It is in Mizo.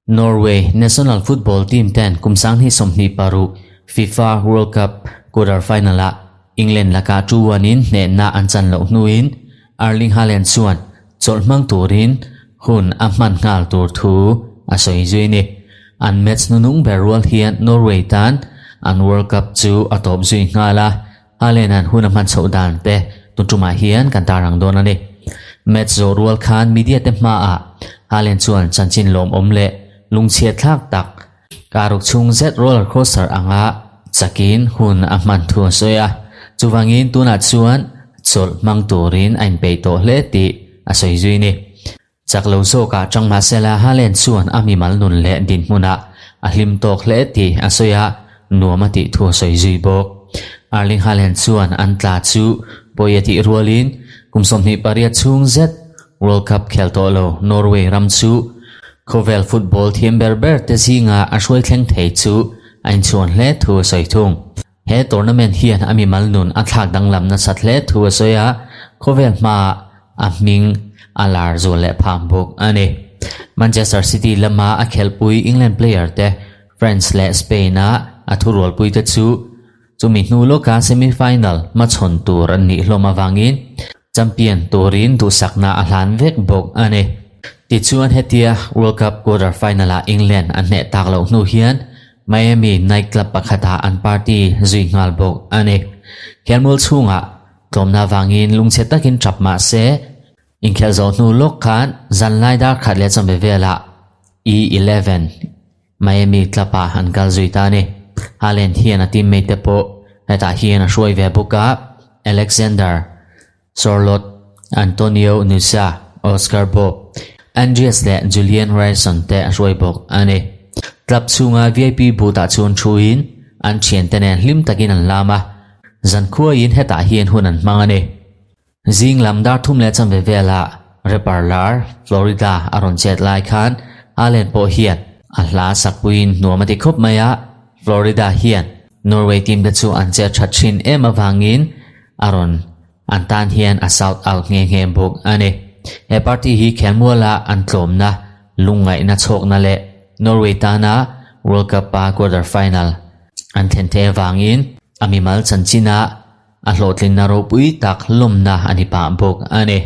Norway national football team ten kum 2026 FIFA World Cup quarter final-ah England lakah 2-1 in hnehna an chan loh hnuin Erling Haaland chuan chawlh hmang turin hun a hman nghal tur thu a sawi zui a ni. An match hnunung ber rual hian Norway tan an World Cup chu a tawp zui nghal a, Haaland-a'n hun a hman chhoh dan te tun tumah hian kan tarlang dawn a ni. Match zawh rual khan media te hmaah Haaland chuan chanchin lawmawm leh lungchhiat thlak tak karuk chhung zet roller coaster anga chakin hun a hman thu a sawi a. Chuvangin tunah chuan chawlh hmang turin a inpeih tawh hle tih a sawi zui a ni. Chak lo zawkah chang mahsela Haaland chuan a mimal nun leh dinhmunah a hlim tawk hle tih a sawi a, nuam a tih thu a sawi zui bawk. Erling Haaland chuan an tla chu pawi a tih rualin kum 28 chhung zet World Cup khel tawh lo Norway ram chu khawvel football thiam ber ber te zinga a hruai thleng thei chu a inchhuan hle thu a sawi thung. He tournament hian a mimal nun a thlak danglam nasat hle thu a sawi a, khawvel hmaah a hming a lar zual leh phang bawk a ni. Manchester City lama a khelhpui England player te France leh Spain-a a thurualpui te chu chumi hnu lawka semi-final hmachhawn tur an nih hlawm avangin champion turin duhsakna a hlan vek bawk a ni. Tichuan hetia World Cup quarter final-ah England an hneh tak loh hnu hian Miami night club pakhatah an party zui nghal bawk a ni. Khelmual chhungah tlawmna vangin lungchhe takin tap mah se, inkhelh zawh hnu lawk khan zanlai dar khat leh chawhmeh velah E11 Miami club-ah an kal zui ta a ni. Haaland hian a teammate te pawh hetah hian a hruai ve bawk a, Alexander Sorloth, Antonio Nusa, Oscar Bobb, Andreas leh Julian Ryerson te a hruai bawk a ni. Club chhunga VIP booth-ah chuan thuin an thiante nen hlim takin an lam a, zankhuaiin hetah hian hun an hmang a ni. Zing lam dar thum leh chanve velah rapper lar Florida a rawn chet lai khan Haaland pawh hian a hla sakpuiin hnuam a ti khawp mai a, Florida hian Norway team te chu an chet that thin em avangin a rawn an tan hian a shout out nghe nghe bawk a ni. He party hi khelmuala an tlawmna, lungngaihna chhawkna leh Norway tana World Cup a quarter final an thlen thei avangin a mimal chanchina a hlawhtlinna ropui tak lawmna a ni pah bawk a ni.